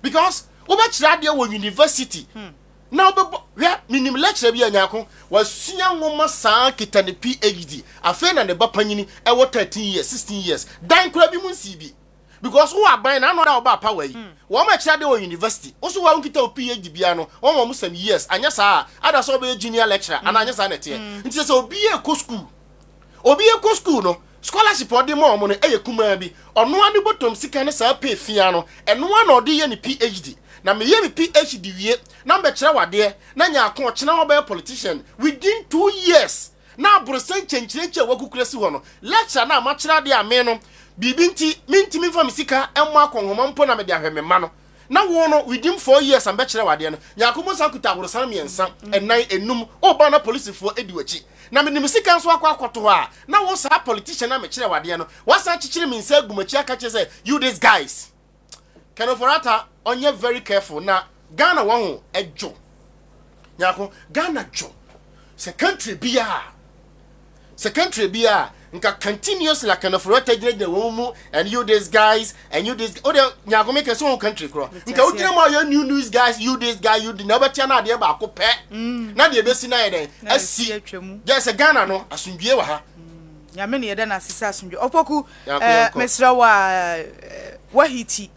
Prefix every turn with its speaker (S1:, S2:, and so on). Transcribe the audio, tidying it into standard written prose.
S1: Because wobɛkyerɛ adeɛ wɔ university na wobɛbɔ, hwɛ, minim lecturer bi a, Nyako, wasua nwoma saa kita ne PhD. Afei na ne ba panyini ɛwɔ 13 years, 16 years, dan kora bi mu nsii bi, because wo aban na ano da ɔba power yi, wɔn a kyerɛ adeɛ wɔ university woso wɔn kita o PhD bia no, wɔn wɔn some years anyɛ saa a, ada sɛ ɔbɛyɛ junior lecturer ana anyɛ saa na ɛteɛ. Nti sɛ obi yɛ kɔ school, obi yɛ kɔ school no, scholarship a ɔde ma ɔmo no ɛyɛ kumaa bi. Ɔnoa ne bɔtɔm sika ne saa pay fia no, ɛnoa na ɔde yɛ ne PhD. Na meyɛ me PhD wie na mbɛkyerɛ wadeɛ na Nyaako ɔkyena ɔbɛyɛ politician within 2 years na aborɔsɛ nkyɛnkyerɛnkyɛn a wakukura si hɔ no, lecture na amakyerɛ adeɛ a me no biribi nti mentumi mfa me sika ɛmmɔ akɔnhoma mpo na mede ahwɛ me mma no, na wo no within 4 years a mbɛkyerɛ wadeɛ no, Nyaako mo nsa kuta aborosan mmiɛnsa, ɛnan, enum, ɔba na polisifoɔ edi w'akyi na mede me sika nso akɔ akɔto hɔ a, na wo saa politician na mekyerɛ wadeɛ no, wasan kyekyere me nsa agu m'akyi aka kyerɛ sɛ you these guys. Ken Ofori-Atta ɔnyɛ very careful na Ghana wɔn ho ɛdwo. Nyako, Ghana dwo sɛ country biara, sɛ country biara nka continuously like Ken Ofori-Atta gyinagyina wɔn mu and you these guys and you this o de. Nyako, mi kɛ sɛ wɔn country korɔ nka o gyina mu a yɛ new news guys, you this guy, you this, na ɔbɛtia na adeɛ baako pɛ na deɛ ebesi na yɛ dɛ
S2: Na
S1: asi
S2: esi atwa mu.
S1: Gye sɛ Ghana no asomdwie wɔ ha.
S2: Nyame ne yɛda no ase sɛ asomdwe ɔpɔku.
S1: Yɛnkɔ, yɛnkɔ.
S2: Mesrɛ wo a wahiti.